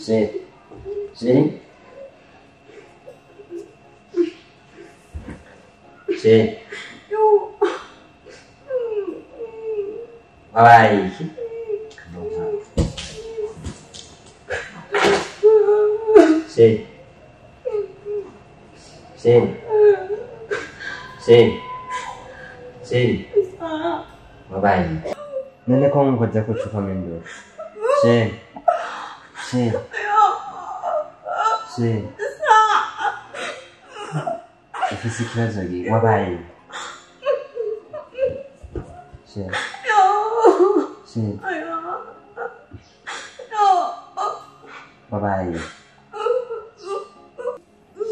Chérie. Chérie. Chérie. Wabaye iki? Chérie. Chérie. Chérie. Chérie. Wabaye iki? None ko nkoze ko ucukamo induru. Chérie. Chérie. Chérie. Ufise ikibazo ki? Wabaye iki? Chérie. Chérie. Wabaye iki?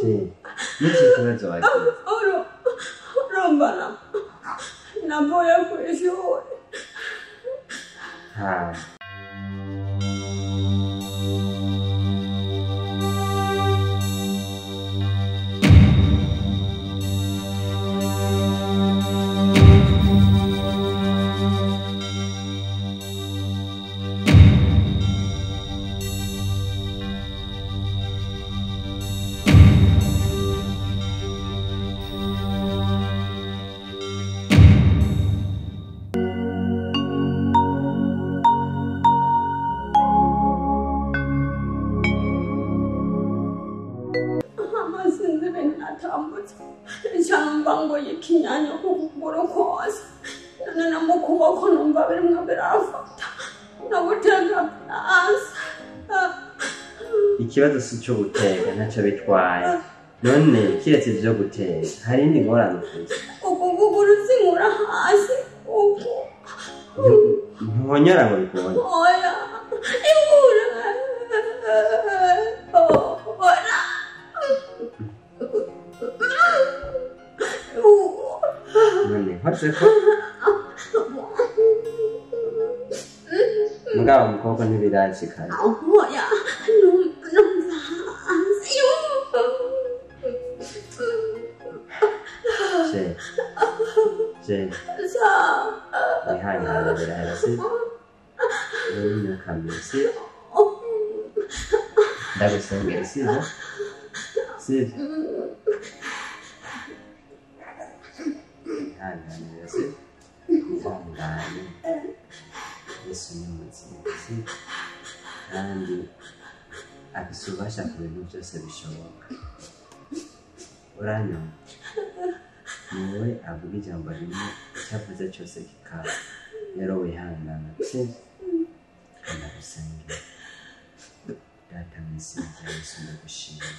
Chérie. Niki kibazo wagize? Urumva navuye kw'ishuri. Ha. Nshyamba y'ikinyanya ku kuguru kose none no mu kuboko numva birimwo birafata no guteka hasi. Ikibazo si icyo guteka ntacyo bitwaye. None kiretse ivyo guteka hari indi ngorane ufise? Uku kuguru sinkura hasi uku. Ntuhonyora ngo bikubone? Oya, inkura. Oya. None nkoze ko mugabo umukobwa ntibirashikana. Oya, numva hasi. Chérie. Chérie. Wihangane birahera sibyo? Wowe ntukamire sibyo? Ndagusengera sibyo? Sibyo? Wihangane sibyo? Wihangane. Yesu ni muzima sibyo? Kandi afise ububasha ku bintu byose bishoboka. Uranyumva? Niwe avuga ijambo rimwe icyo avuze cyose kikaba. Rero wihangana sibyo? Ndagusengera. Data mu izina rya Yesu ndagushimiye.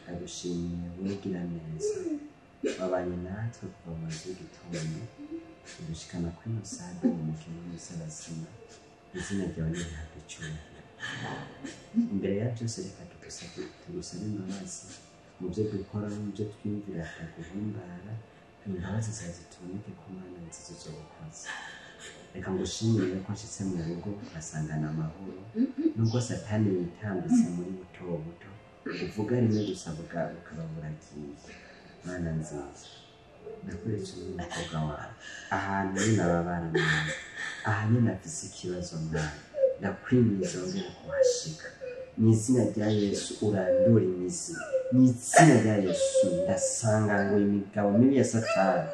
Ndagushimiye wigira neza. Wabanye natwe kuva mu nzu y'igitondo udushikana kuri ino saha duhumeka n'umusabazima. Izina ryawe nirihabwe icyubahiro. Imbere ya byose reka tugusabe imbabazi mu byo dukora no mu byo twiyumvira bitaguhimbara. Imbabazi zawe zituboneke ku Mana nziza uzobukoze. Reka ngushimire ko nshitse mu rugo ngasangana amahoro nubwo Satani yitambitse muri buto buto uvuga rimwe gusa bukaba buragiye. Mana nziza ndakuretse uyu mukobwa wawe ahantu nyine ababana nawe aha nyine afise ikibazo mwana ndakwinginze wongere kuhashika mu izina rya Yesu urandure imizi mu izina rya Yesu ndasanga ngo imigabo mibi ya Satani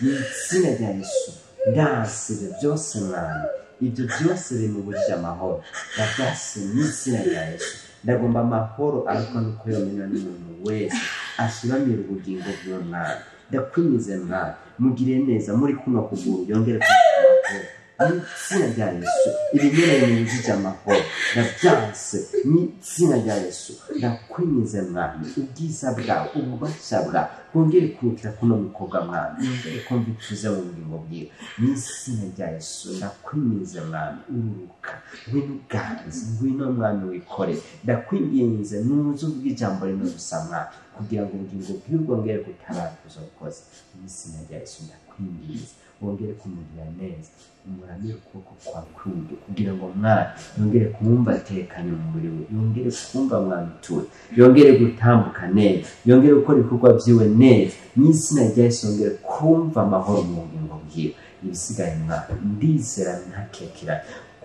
mu izina rya Yesu ndasibe byose mwana ibyo byose bimubujije amahoro ndabyase mu izina rya Yesu. Ndagomba amahoro ariko nuko yomenywa n'umuntu wese ashibamira ubugingo bw'uwo mwana. Ndakwinginze mwana mugire neza muri kuno kuguru yongere kugira amahoro mu izina rya Yesu. Ibinyene bimubujije amahoro ndabyanse mu izina rya Yesu. Ndakwinginze mwana ubwiza bwawe ububasha bwawe bwongere kurukira kuno mukobwa mwana yongere kumva ituze mu bugingo bwiwe mu izina rya Yesu. Ndakwinginze mwana ururuka ngwino uganze ngwino mwami wikorere. Ndakwinginze nuze uvuge ijambo rimwe gusa mwana kugira ngo ubugingo bwiwe bwongere gutabara uzobukoze mu izina rya Yesu. Ndakwinginze wongere kumugirira neza umuramire ukuboko kwawe kw'iburyo kugira ngo mwana yongere kumva atekanye mu mubiri we yongere kumva mwana utuye yongere gutambuka neza yongere gukora ibikorwa byiwe neza mu izina rya Yesu yongere kumva amahoro mu bugingo bwiwe. Ibisigaye mwana ndizera ntakekera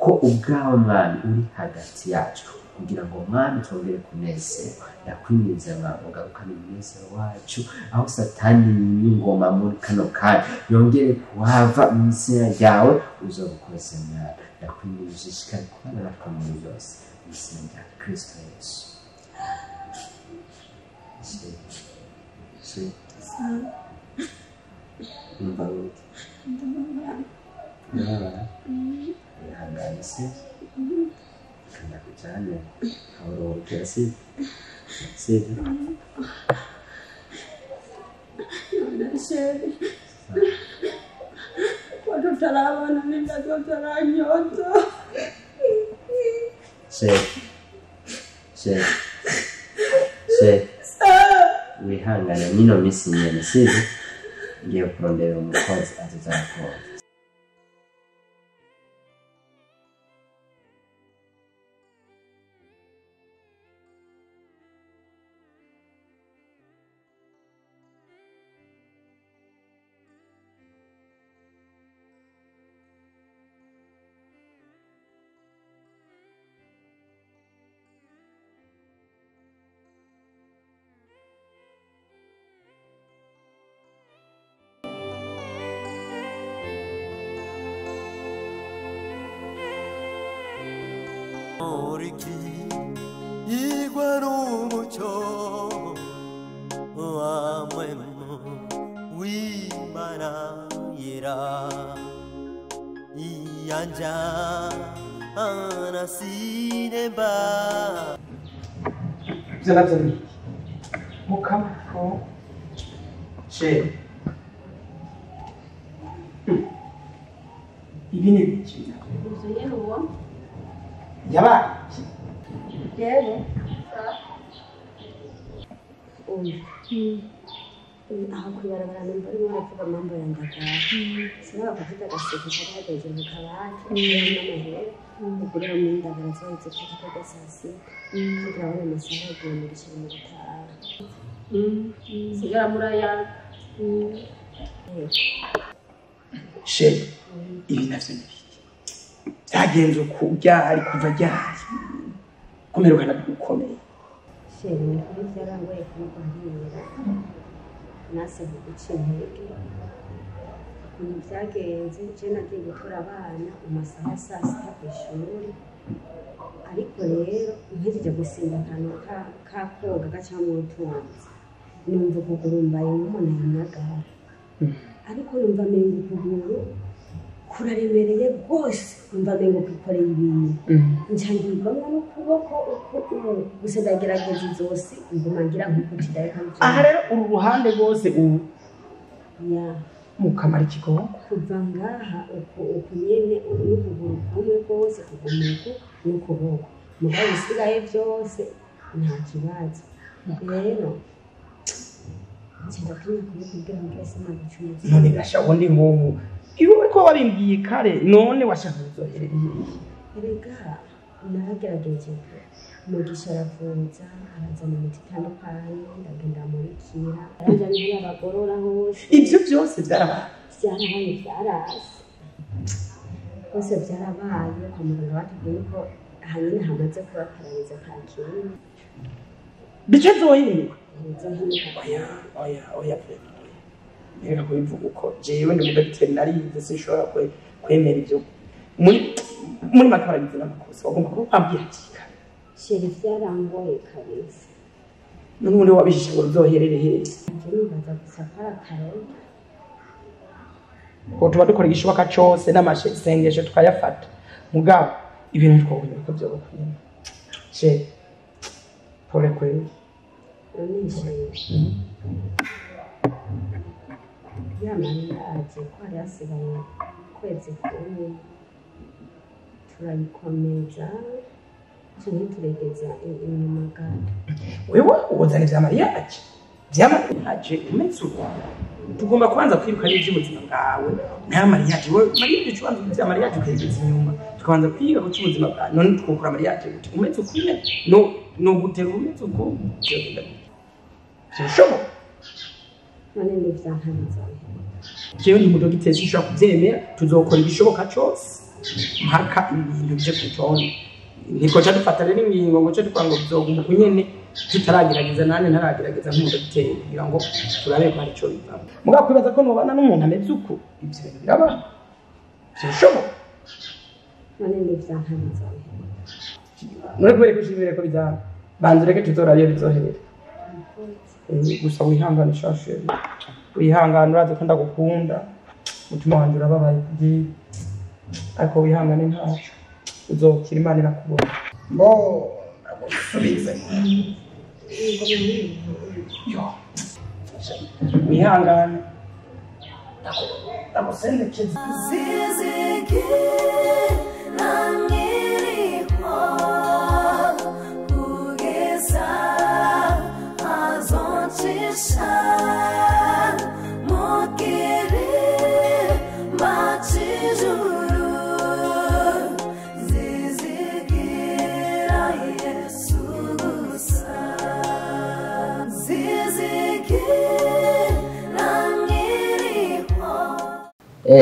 ko ubwawe mwana uri hagati yacu Kugira ngo Mwami twongere kunezerwa. Ndakwinginze Mwami ugarukane umunezero wacu, aho Satani n'ingoma muri kano kanya yongere kuhava mu izina ryawe, uzobukoze Mwami. Ndakwinginze ushishikare kubana natwe muri byose, mu izina rya Kristo Yesu. Numva gute? Ndababara. Wihangane se? Kanda kujyane aho uruhukira, sibyo? Sibyo? None chéri, ko tutarabana n'indazo zaranyota. Chéri, chéri, chéri, wihangane mino minsi nyene, sibyo? Ngiye kurondera umukozi azoza arakora. Ivyo navyo ni iki? Mukama ko chéri, ibi ni ibiki? Ivyo nyene ubona. Yabaye iki? Yewe. Aho kw'ibarabara numva arimo aravuga amambo ya ndagara. Sinaba gufite agaseke kari hageze mu kabati n'amahera. Ugurira mu ndagara zaheze kuko saa sita. Kandi urabona amasaha yagiye mu gishira mu gutaha. Sigara murayaga. Chéri, ibi navyo ni ibiki? Vyagenze uku ryari, kuva ryari? Kumerukana gukomeye. Chéri, ni ukuri vyarangoye kubiguhira. Nase guca intege. Ukuntu vyagenze, je nagiye gutora abana mu masaha ya saa sita kw'ishuri. Ariko rero mpejeje gusimba akantu ka koga gacamwo utuzi, numva ukuguru mbaye nk'umuntu yanyagara. Ariko numva menga ukuguru kuraremereye rwose, numva menga kwikoreye ibintu. Nca ngirwamwo n'ukuboko gusa ndagerageza izosi nguma ngira nkuko kidareka. Aha rero uru ruhande rwose ubu Ya. Mukamara ikigongo. Kuva ngaha uku nyene n'ukuguru kumwe rwose kuguma uku n'ukuboko, mugabo ibisigaye vyose nta kibazo. Rero nca ndatinya kubikubwira ngo sinaguca umutwe. None gasha ubundi nk'ubu iyo uriko wabimbwiye kare, none washaka kuzoherera hehe? Erega naragerageje pe. Mugisha aravuza, arazana imiti itandukanye, ndagenda murikira, aranja niho yabagorora hose. Ivyo vyose vyarabaye? Vyarabaye, vyarase hose vyarabaye. Kwa muganga batubwiye ko hanyine hamaze kuba parariza ata kintu. Bice vyohinduka? Ntibizohinduka. Oya, oya, oya, vraiment, oya. Reka kubivuga uko, jewe ndi umudogiteri narize, sinshobora kwemera ivyo. Muri make waragize n'amakosa, wagomba kuba wambwiye hakiri kare. Chéri, vyarangoye kabisa. None ubundi wabihishe ngo bizoherere hehe? Nje nibaza gusa ko ari akaroga. Ngo tuba dukora igishoboka cose n'amasengesho tukayafata, mugabo ibintu twobonye ko vyoba kunyuma. Chéri, pole kweli. None chéri, ya mariage ko hari hasigaye ukwezi kumwe, turayikomeza canke turegeza inyuma gato? Wewe wozana ivya mariage, vya mariage umeze uko? Tugomba kubanza kwiruka n'ivy'ubuzima bwawe nta mariage. Wewe mariage ucubanza ivya mariage ukayigeza inyuma, tukabanza kwiga ku cy'ubuzima bwawe. None twokora mariage gute umeze uko nyene? No gutera umeze uko vyogenda gute? Vyoshoboka? None n'ivyanka bizohera? Jewe ndi umudogiteri, sinshobora kuvyemera. Tuzokora igishoboka cose mpaka ibintu bije ku rutonde. Ntikoca dufata rero ingingo ngo cyo dukora ngo bizoguma uku nyene tutaragerageza, nanjye ntaragerageza nk'umudogiteri kugira ngo turabe ko hari ico bivamo. Mugabo kwibaza ko nobana n'umuntu ameze uku, ivyo bintu birabaho, vyoshoboka. None n'ivyanka bizohera. None kubera ko ushimire ko bizaba, banza ureke tuzorabe iyo bizohera. Gusa wihangane shashe, wihangane, urazi ko ndagukunda, umutima wanje urababaye kubwiwe, ariko wihangane ntaco uzokira, Imana irakubona. Mbo ndagusubize yo, wihangane, ndagusendekeza.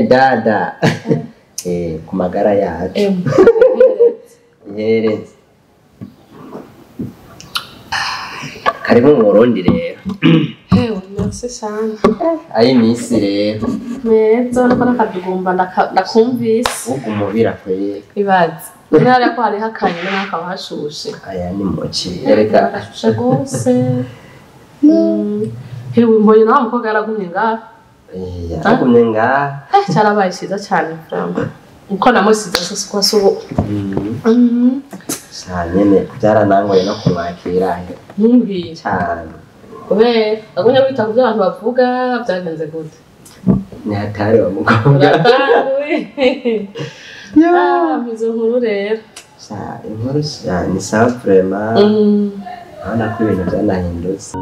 Dada ku magara yacu ihereze karibu mu Burundi rero. Hewe, merci sana. Ayi misi rero meza uriko nakadugumba ndakumvise ugu mubira kwega ibaze ntara ko hari hakanye n'akaba hashushe. Aya ni muci erega hashushe gose. Hewe mbonye nawe umukobwa yaragumye ngaha. Yaragumye ngaha. Cyarabaye cyiza cyane vraiment. Uko namusize sose kwa so. Cyane byaranangoye no kumwakira. Ntumbwiye cyane. Kubera agumye wita ku byo abantu bavuga byagenze gute? Ni hatari wa mukobwa. Ah, izo nkuru rero. Sha, inkuru sha ni sawa vraiment. Urabona ko ibintu byanahindutse.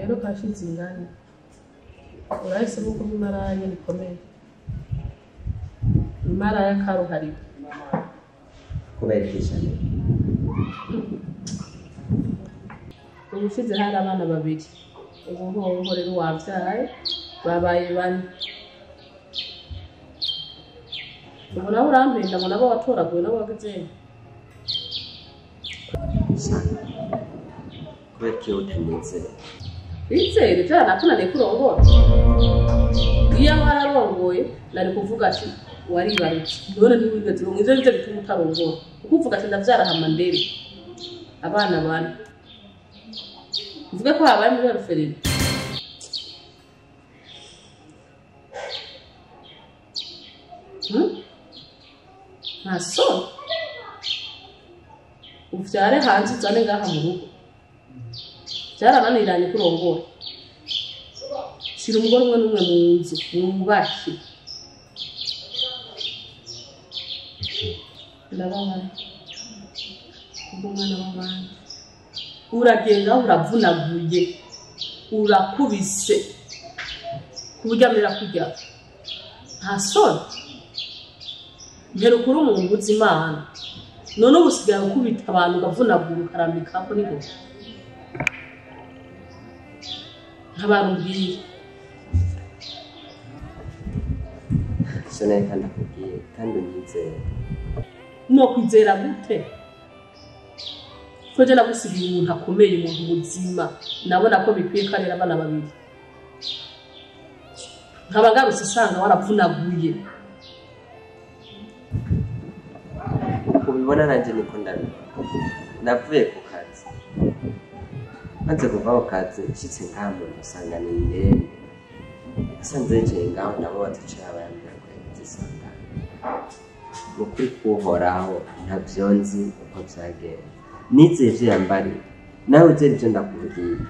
Rero kashize ingani urahisemo kuba imaraya rikomeye, imaraya karuhariwe. Kubera iki cyane? Ubushize hari abana babiri, ubu hoho rero wabyaye babaye bane. Ubu nawe urampenda ngo nabo watoraguye nabo wagize. Kubera iki utanyizera? Wizere byaranakunaniye kurongora. Iyo wararongoye nari kuvuga ati waribarutse, none ntiwigeze uronka. Ivyo nivyo bituma utarongora, kuko uvuga ati ndavyara hama ndere abana bane, uvuge ko habaye muri referendum. Nta soni uvyare hanze uzane ngaha mu rugo, byarananiranye kurongora. Shira umugore umwe n'umwe mu nzu mwubake. Ndababaye kubw'umwana w'abandi. Uragenda uravunaguye, urakubise ku buryo amera kurya. Nta soni. Mperukura umuntu uzi Imana, none ubu usigaye ukubita abantu ukavunagura ukarambikako n'ingoga. Ntabarubwiye. Sinareka ndakubwiye kandi unyizere. No kwizera gute ko je nagusigiye umuntu akomeye, umuntu muzima, nabona ko bikwiye ko arera abana babiri, nkaba ngarutse usanga waravunaguye. Ubibona nanjye niko ndabibona. Navuye ku kazi, maze kuva ku kazi nshyitse ngaha mu nzu usanga ni indembe, nasanze yicaye ngaho ndamubaza ico yaba yambwira ko yagize isangano. Ni ukuri kuhoraho ntabyo nzi uko byagenze, nizeye ivyo yambariye, nawe uzera ivyo ndakubwira,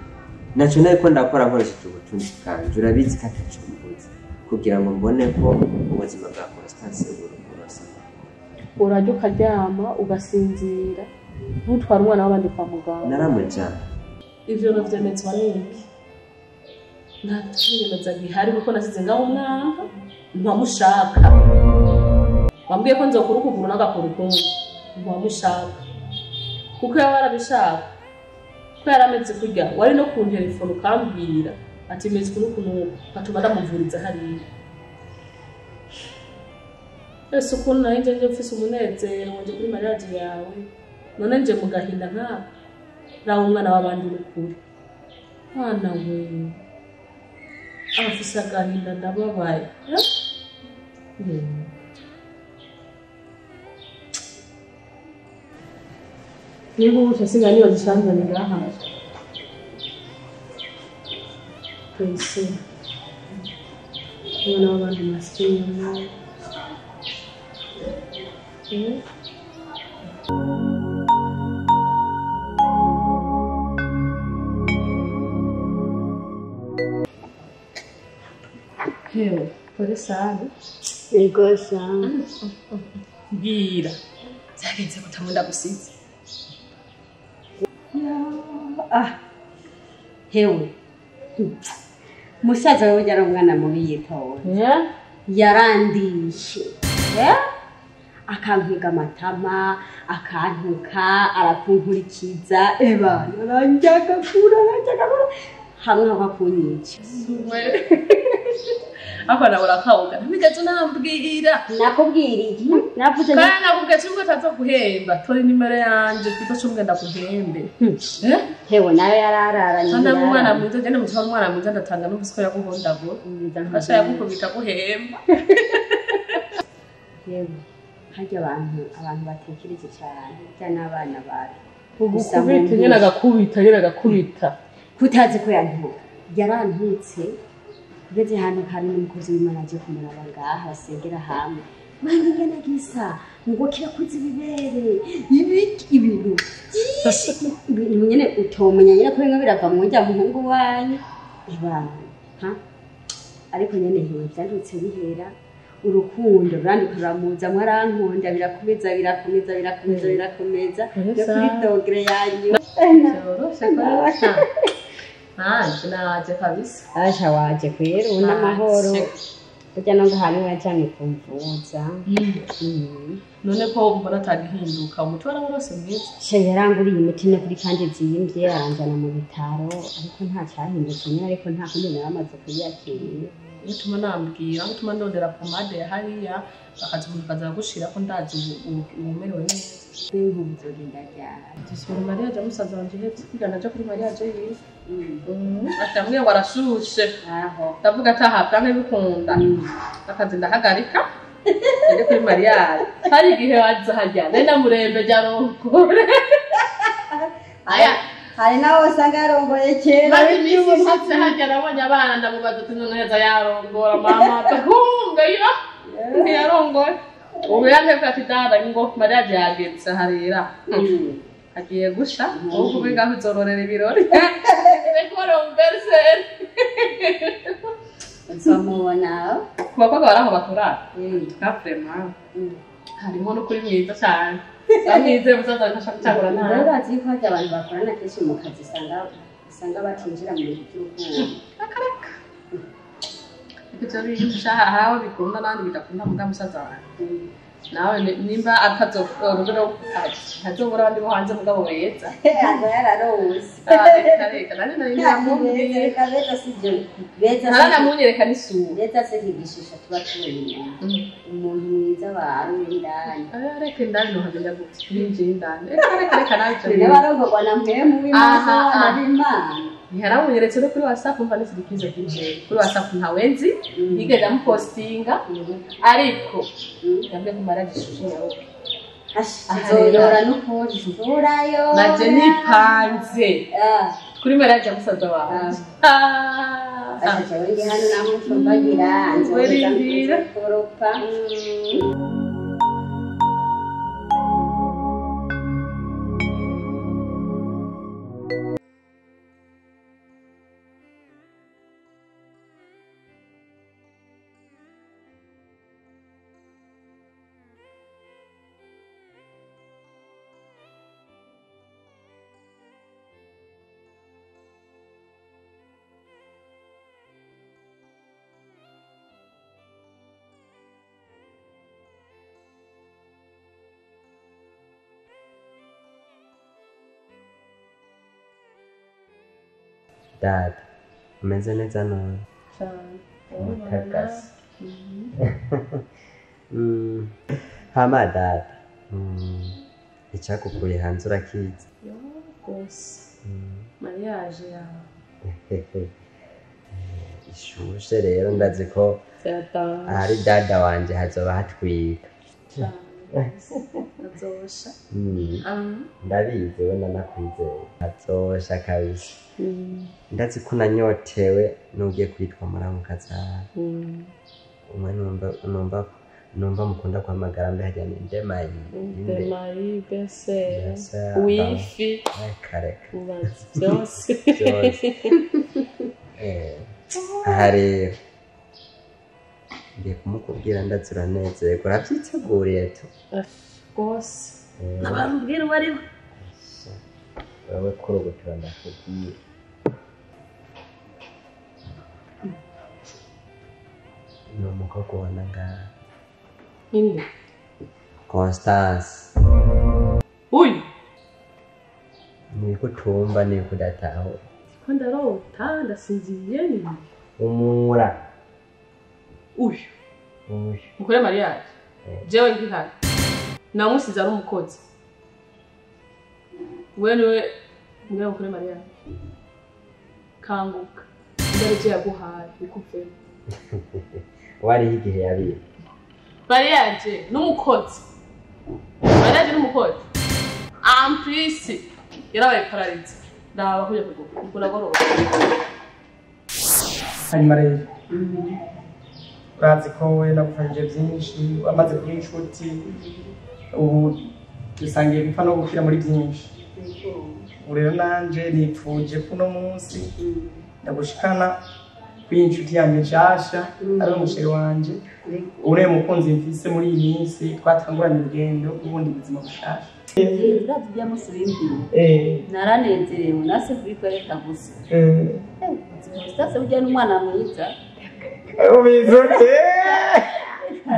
naco nariko ndakora nkoresheje ubutunzi bwanje, urabizi ko ataco mbuze kugira ngo mbone ko ubuzima bwa Constance burosa. Urajya ukaryama ugasinzira, ntutware umwana w'abandi kwa muganga. Naramujyana. Ivyo navyemezwa n'iki? Nta kinyemeza gihari kuko nasize ngaho umwana ntiwamushaka. Wambwiye ko nzokura ukuguru n'agakora ukundi, ntiwamushaka kuko yaba arabishaka, ko yarameze kurya wari no kunterefona ukambwira ati meze uku n'uku n'uku, nkatuma ndamuvuriza hariya. Ese ukuntu nari nje mfise umunezero ngo nje kuri mariage yawe, none nje mu gahinda nkaka rawo umwana w'abandi n'ukuri. Mwana we afise agahinda, ndababaye. Niba ubu usigaye niba zisanzwe ngaha twese umwana w'abandi masinyamo. Hewe, pole sana. Yego sana. Mbwira, byagenze gute ngo ndagusize? Ah, hewe, musaza wewe yari umwana mubi yitora, yarandishe, akankwega amatama, akantuka, arakunkurikiza, eba aranjagagura aranjagagura hamwe akakunyica. Ako nawe urakawuga ntigeze unambwira. Nakubwira iki? Navuze kandi nakubwiye kimwe utazoguhemba, tora nimero yanje tuzoca ndaguhembe. Hewe nawe yarararanye. Kandi umwana mwiza jene mutima umwana mwiza ndatanga n'ubusiko yaguhondagura. Asha yagukubita guhemba. Yewe harya abantu batekereza cyane burya n'abana babi. Ugukubita nyene agakubita nyene agakubita. Kutazi ko yantuka. Yarantutse. Ugeze hano hari n'umukozi w'Imana aje kumuraba ngaha basengera hamwe. Mwana ingene gisa ngo kirakuze ibibere ibiki ibintu ibintu nyene utomenya nyene ko bimwe birava mu njya muhungu wanyu ibana ha ariko nyene ntiwe byandutse bihera urukundo rurandika ruramuza mwarankunda birakomeza birakomeza birakomeza birakomeza yo kuri dogre yanyu byoroshe kwasha. Naje naje kabisa. Asha waje kwera ubona amahoro. Burya no ngahantu wajanye kumvuza. None ko mbona atagihinduka umuti waraborose mwiza. She yaranguriye imiti no kuri kandi ziyimvye aranjana mu bitaro ariko nta cyahindutse nyine, ariko nta kundi naramaze kuyakira. Bituma nambwira bituma ndondera pomade ya hariya bakaza umuntu kaza gushira ko ndazi umerewe neza. Nk'ubuzogenda ryari. Dusubira mariage musaza wanje hetse kwigana aja kuri mariage yiwe. Atambwiye ngo arashushe. Aho. Ndavuga ati aha byange bikunda. Akazi ndahagarika. Ndi kuri mariage. Hari igihe waza harya. Nari namurembe jarongore. Aya hari nawe usanga yarongoye kera. Maze iminsi ishize harya nabonye abana ndamubaza ati none heza yarongora mama. Ndahunga yo. Ntiyarongoye. Ubu yantebwe ati dada ngo mariage yageze harira. Agiye gusha ubu kubiga uzororera ibirori. Rekora umberseri. Uzamubona. Ku bakobwa bari aho bakora. Ka vraiment. Harimo no kuri mwiza cyane. Amwize musaza ntashaka gucagura nabi. Rero urazi ko harya abantu bakorana kenshi mu kazi usanga batinjira mu bintu by'urukundo. Akareka. Ibyo bintu shaha aho bikunda n'abandi bidakunda muga musaza wanjye. Nawe nimba atazorugo ntazobura abandi bo hanze mugabo beza. Aza yararose. Reka reka nanje nari namubwiye. Reka beza si byo. Beza si Ntaranamunyereka n'isura. Beza si igishisha tuba tubonye. Umuntu mwiza aba ari uw'indani. Reka indani nohamenya gute? Ninjiye indani. Reka reka reka naje. N'abarongorwa na mpwemu w'Imana Aha, abana aha. b'Imana. Ntiyaramunyeretse no kuri WhatsApp umva n'isirikizo kije. Kuri WhatsApp ntawe nzi. Nigeze amupostinga ariko yambwiye ko mara gishushe nyawe. Tuzoyora n'ukuri tuzorayora. Naje nipanze kuri marriage ya musaza wanje. Asha jewe ndi hano namwe nsumbagira Werindira. nzokoropa. Dada, umeze neza none? Cyane. Umutagasi. Hama dada, icyakukuye hanze urakizi? Yo gose. Mariage yawe. Ishushe rero ndazi ko ahari dada wanje hazoba hatwika. Azosha. Ndabizi we ndanakwizeye. Azosha kabisa. Ndazi ko unanyotewe n'ugiye kwitwa muramukaza. Umwe numva mukunda guhamagara mbe harya ni Ndemayi. Ndemayi, Bese, Bese, Wifi, Reka reka. ubazi byose. Byose. Aha rero ngiye kumukubwira ndazi uranezerwa urabyiteguriye tu. Rwose. Nabambwira uwo ari we. Wewe kuri ubu ndakubwira. Ni umukobwa ubona ngaha. Ninde? Constance. Uyu. Niko utumva niko udatahura. Ko ndarota ndasinziriye ni. Umura. Uyu. Uyu. Mukore mariage. Jewe nkihari. Namusize ari umukozi. We niwe mbwira mukore mariage. Kanguka. Ndarije yaguhaye bikuvemo. Wariho igihe yabiye. Mariage n'umukozi. Mariage n'umukozi. Amplisi yarabaye pararize. Ndaba kuja kugura. Uragorora. Hanyuma rero urazi ko we nagufashije byinshi, wamaze kuba inshuti, ubu dusangiye gupfa no gukira muri byinshi. Ubu rero nanje nipfuje ko uno munsi ndagushikana kuri iyi nshuti yanjye nshasha, ari umusheri wanje, ubu niwe mukunzi mfise muri iyi minsi, twatanguranye urugendo rw'ubundi buzima bushasha. Urazi ibyo munsi w'imbere. Naranezerewe nase kubikwereka gusa. Sitase burya n'umwana mwiza. Ubizi ute?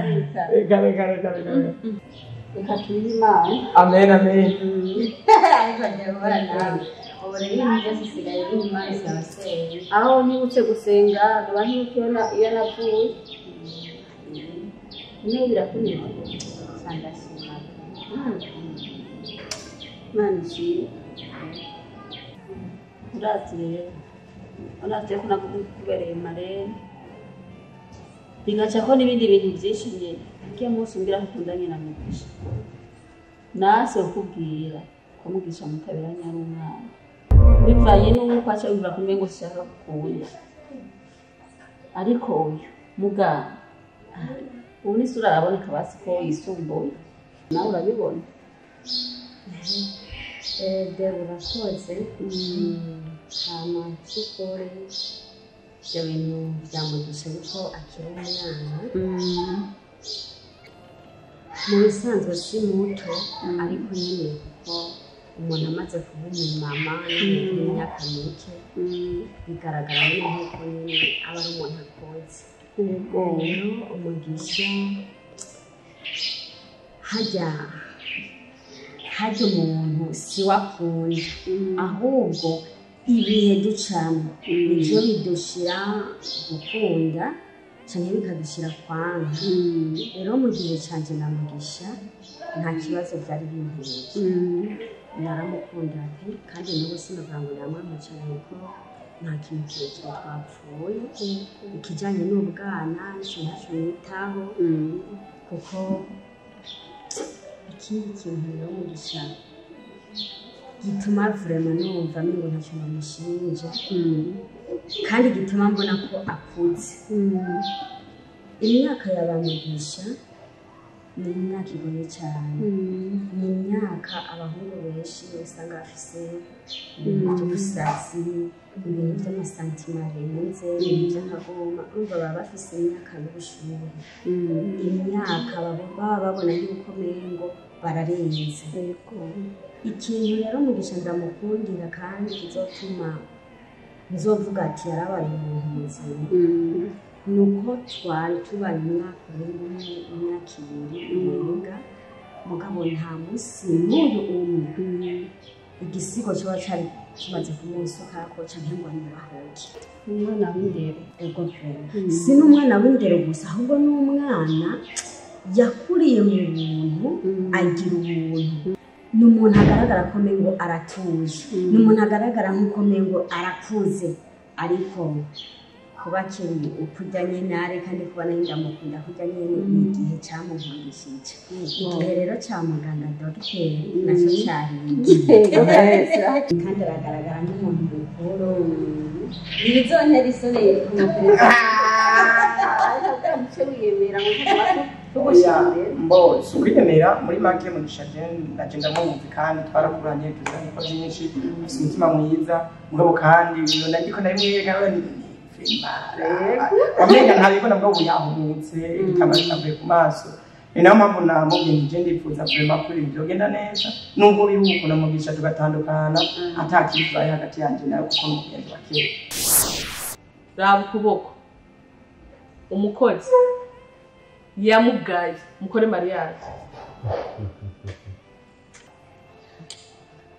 Reka Reka reka reka reka. Reka tuyihe Imana. Amen amen. Ariko ngiye guhora nawe. Ubu rero ibintu byose bisigaye biri Imana irasenga. Aho nibutse gusenga, nkaba ntibuka iyo navuye. Niba birakunyura. Ndashima. Imana ishimwe. Urazi rero. Urazi ko nakubereye marene. Bigacako n'ibindi bintu byinshi nyine. Ukiye munsi umbwira ko ukundanye na Mugisha. Nase kukubwira ko Mugisha mutaberanye ari umwana. Bivanye n'uko aca yumva kumwe ngo sinshaka gukunda. Ariko uyu muganga ubu n'isura araboneka basi ko yisumbuye. Nawe urabibona. Dore urakoze. Hama by'ukuri ibyo bintu bya Mugisha kuko akiri umwana. Mu bisanzwe si muto ariko nyine kuko umuntu amaze kuba umumama n'imyaka mike bigaragara nyine nk'uko nyine aba ari umuntu akuze. Rero Umugisha Hajya hajya umuntu si wakunda, ahubwo ibihe ducamo nivyo bidushira gukunda canke bikadushira kwanka. Rero mu gihe canje na Mugisha nta kibazo vyari binteye, naramukunda pe, kandi n'ubu sinovuga ngo namwanka cane kuko nta kintu kirekire twapfuye. Ikijanye n'ubwana nico ntaco nitaho, kuko ikindi kintu rero Mugisha gituma vraiment numva mengo ntacyo namushinja, kandi gituma mbona ko akuze. Imyaka ya ba Mugisha ni imyaka igoye cyane, ni imyaka abahungu benshi usanga bafise ibintu by'ubusazi, ibintu by'amasantima arenze, ibintu by'akagoma. Urumva baba bafise imyaka y'ubushuhe, imyaka baba babona yuko mengo bararenze. Ikintu rero Mugisha ndamukundira kandi kizotuma nzovuga ati yarabaye umuntu muzima, nuko twari tubaye umwaka urenga umwe, imyaka ibiri urenga, mugabo nta munsi n'uyu umwe igisigo kiba cari kimaze kumusukako canke ngo anyubahuke. Umwana w'indero. Ego pe, si n'umwana w'indero gusa, ahubwo n'umwana yakuriye mu buntu, agira ubuntu. Ni umuntu agaragara ko mengo aratuje, ni umuntu agaragara nk'uko mengo arakuze, ariko kuba akiri ukurya nyene ari, kandi kuba nayo ndamukunda kurya nyene, ni igihe camunkundishije. Igihe rero ca muganga dogiteri naco cariye, kandi aragaragara nk'umuntu mukuru. Ibizontera isoni kumupereza muce wiyemera ngo tugushimire. Mbo si ukwiyemera, muri make Mugisha naje ndamwumva kandi twarakuranye, tuziranye ko byinshi, afise umutima mwiza, mugabo kandi iyo nariko ndabimwereka ni wamenga ntabibona, mugabo ubu yahumutse, igitambaro cyavuye ku maso. Ni nayo mpamvu namubwiye nti je ndifuza vraiment ko ibintu vyogenda neza, nubwo biri uko na Mugisha tugatandukana ata kibi kibaye hagati yanje nawe, kuko ni umugenzi wa kera. Raba ukuboko umukozi yamugaye mukore mariage.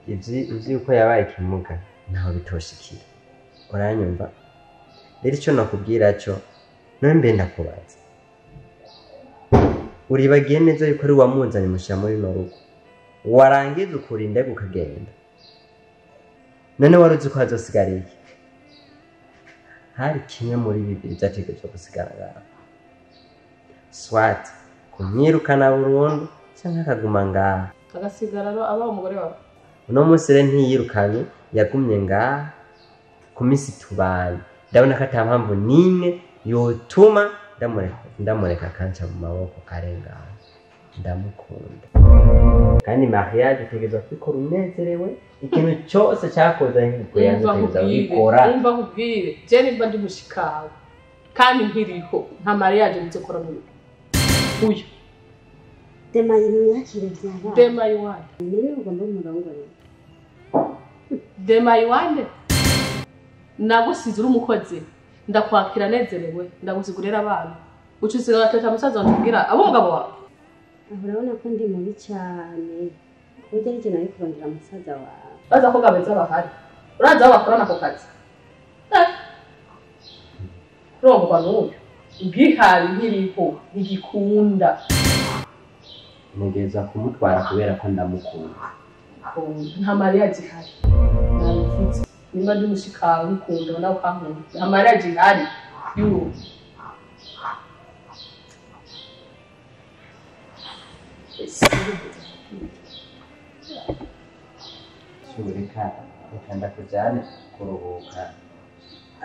Ivyo yuko yabaye ikimuga ntaho bitoshikira, uranyumva? Rero ico nakubwira cyo none mbe ndakubaza, uribagiye neza yuko ari wamuzanye mushira muri runo rugo, warangiza ukurinda ukagenda, none wari uzi ko hazosigara iki? Hari kimwe muri bibiri vyategerezwa gusigara ngaho, swat kumwirukana burundu canke akaguma ngaho, agasigara aba umugore wawe. Uno munsi rero ntiyirukanye, yagumye ngaha ku minsi tubaye, ndabona ko ata mpamvu n'imwe yotuma ndamureka akanca mu maboko karengana. Ndamukunda kandi mariage utegerezwa kubikora unezerewe, ikintu cyose cyakoze Umva utegerezwa nkubwire, kubikora. umva nkubwire, je nimba ndi mushikawe kandi nkiriho, nta mariage nzokora n'uyu uyu. Dema mwakire vyabaye. Dema iwande. None ugomba umurongore? Dema iwande, nagusize uri umukozi, ndakwakira nezerewe, ndagusigurira abana, uca usiga gatata musaza wanje kugira abe umugabo wawe. Aho urabona ko ndi mubi cane, ku buryo arije nari kurondera musaza wawe. Baza ko gabeza bahari, urazi aho bakorana ako kazi. Kurongorwa n'uyu ubwihari nkiriho ntigikunda. Ntegerezwa kumutwara kubera ko ndamukunda. Nta mariage ihari, nabivuze. Nimba ndi mushikawe nkukunda nawe ukankunda, nta mariage ihari y'ubu. Reka reka ndakujyane kuruhuka,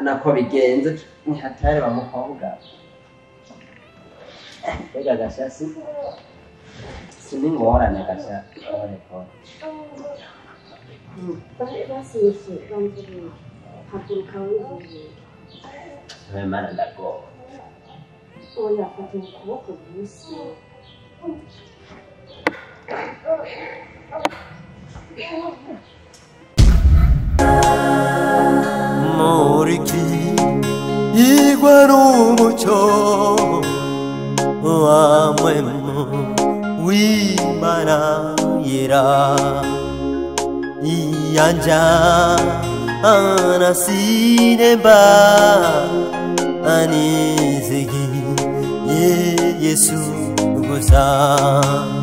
nako bigenze ni hatari wa mukobwa. Mbega gasha si siningorane gasha, pole pole. Basi bamvuruke, haguruka wivuruke. Wewe mana ndagowe. Oya, fata ukuboko gusa. Muriki igwa n'umucyo wa mwemu w'Imana. Mana yera Iyanja Anasineba Anizigi Ye Yesu gusa.